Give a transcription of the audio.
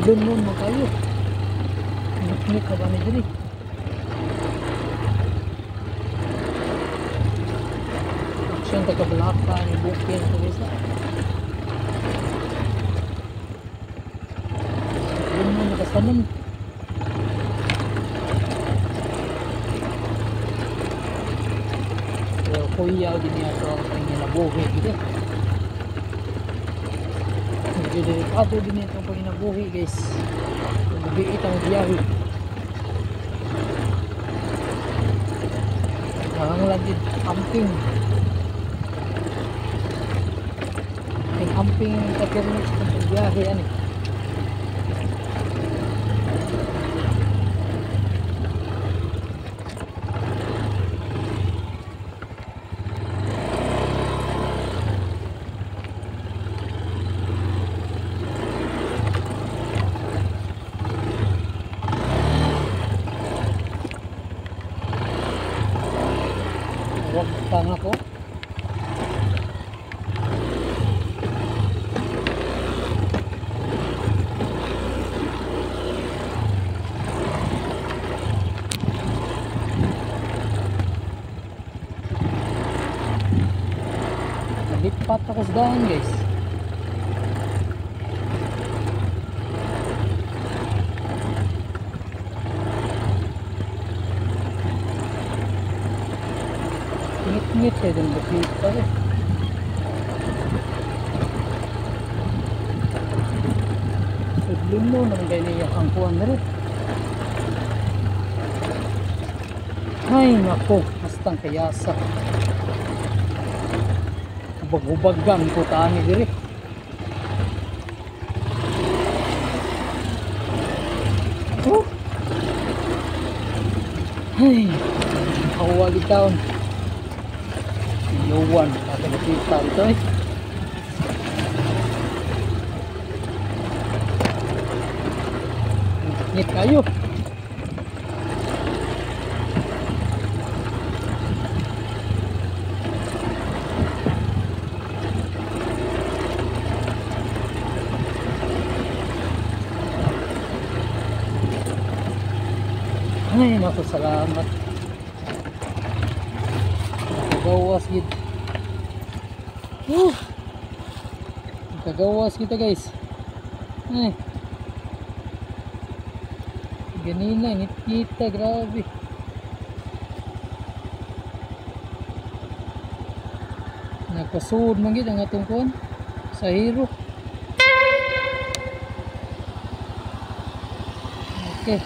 Sudlon mo kayo. Ngit-ngit na ba ni diri? Action ta kabalaka ni bukid to guys. Sudlon mo nakasanon. Pero kuya din niya ito ang panginabuhi gid. Medyo delikado din ito ang panginabuhi guys. Mabiit ang biyahe. Nanganglan din amping. Amping kapirnis ng biyahe ani. Huwag tanga ko. Nalipat ako sa daan guys. Ngit-ngit kayo din bukit pa eh. Sudlon mo naman kayo niya ang kuwan na rin. Ay nako, hastang kayasa. Hubag-hubagang ko taani diri. Oh. Ay, hawa gitaon. Iwan, kakabukita ito eh. Ngit kayo. Ay, naku, salamat. Nakagawas gid. Woo! Nakagawas kita guys. Ay. Ganina, ngit-ngita, grabe. Nakasuod man gid ang atong kuan sa hero. Okay.